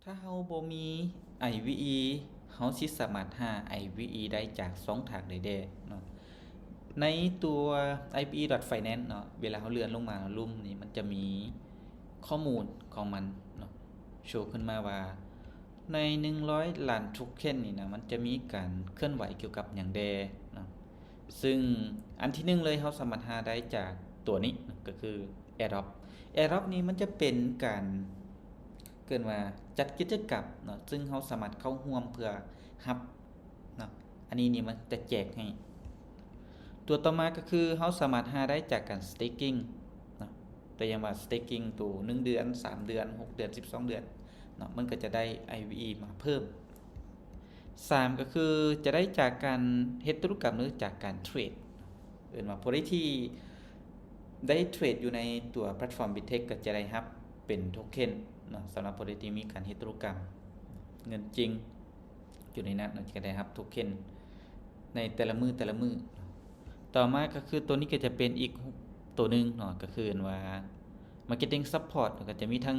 ຖ້າເຮົາບໍ່ມີ IVE ເຮົາຊິສາມາດຫາ IVE ໄດ້ຈາກຊ່ອງທາງໃດແດ່ເນາະ? ໃນຕົວ IVE.finance ເນາະ, ເວລາເຮົາເລື່ອນລົງມາລຸ່ມນີ້ ມັນຈະມີຂໍ້ມູນຂອງມັນເນາະ ໂຊຂຶ້ນມາວ່າ ໃນໜຶ່ງຮ້ອຍລ້ານໂທເຄັນນີ້ນະ ມັນຈະມີການເຄື່ອນໄຫວກ່ຽວກັບຫຍັງແດ່ເນາະ. ຊຶ່ງອັນທີໜຶ່ງເລີຍ ເຮົາສາມາດຫາໄດ້ຈາກຕົວນີ້ເນາະ ກໍຄື Airdrop. Airdrop ນີ້ມັນຈະເປັນການ ເອີ້ນວ່າຈັດກິດຈະກຳເນາະ ຊຶ່ງເຮົາສາມາດເຂົ້າຮ່ວມເພື່ອຮັບເນາະ. ອັນນີ້ນີ້ມັນຈະແຈກໃຫ້. ຕົວຕໍ່ມາກໍຄືເຮົາສາມາດຫາໄດ້ຈາກການ staking ເນາະ, ຕົວຢ່າງວ່າ staking ໂຕໜຶ່ງເດືອນ, ສາມເດືອນ, ຫົກເດືອນ, ສິບສອງເດືອນເນາະ, ມັນກໍຈະໄດ້ IVE ມາເພີ່ມ. ສາມກໍຄືຈະໄດ້ຈາກການເຮັດທຸລະກຳ ຫຼື ຈາກການເທຣດ. ເອີ້ນວ່າຜູ້ໃດທີ່ໄດ້ເທຣດຢູ່ໃນຕົວແພລດຟອມ Bittrex ກໍຈະໄດ້ຮັບເປັນໂທເຄັນເນາະ, ສຳລັບຜູ້ໃດທີ່ມີການເຮັດທຸລະກຳເງິນຈິງຢູ່ໃນນັ້ນເນາະ, ຈະໄດ້ຮັບໂທເຄັນໃນແຕ່ລະມື້ ແຕ່ລະມື້. ຕໍ່ມາກໍຄືຕົວນີ້ກໍຈະເປັນອີກຕົວໜຶ່ງເນາະ, ກໍຄືເອີ້ນວ່າ Marketing Support ກໍຈະມີທັງ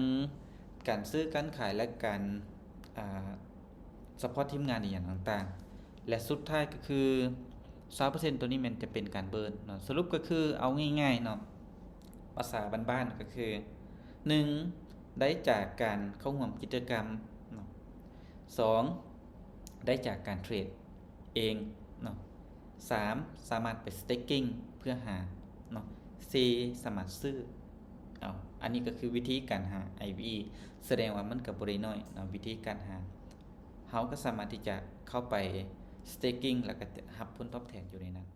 ການຊື້ການຂາຍ ແລະ ການ ອາ support ທີມງານອີ່ຫຍັງຕ່າງໆ ແລະ ສຸດທ້າຍກໍຄືຊາວເປີເຊັນ ຕົວນີ້ແມ່ນຈະເປັນການເບີນເນາະ. ສະຫຼຸບກໍຄືເອົາງ່າຍໆເນາະ, ພາສາບ້ານໆກໍຄື ໜຶ່ງ ໄດ້ຈາກການເຂົ້າຮ່ວມກິດຈະກຳເນາະ, ສອງ ໄດ້ຈາກການເທຣດເອງເນາະ, ສາມ ສາມາດໄປ staking ເພື່ອຫາເນາະ, ສີ່ ສາມາດຊື້ເອົາ. ອັນນີ້ກໍຄືວິທີການຫາ IVE, ສະແດງວ່າມັນກໍບໍ່ໄດ້ໜ້ອຍເນາະ ວິທີການຫາ. ເຮົາກໍສາມາດທີ່ຈະເຂົ້າໄປ staking ແລ້ວກໍຈະຮັບຜົນຕອບແທນຢູ່ໃນນັ້ນ.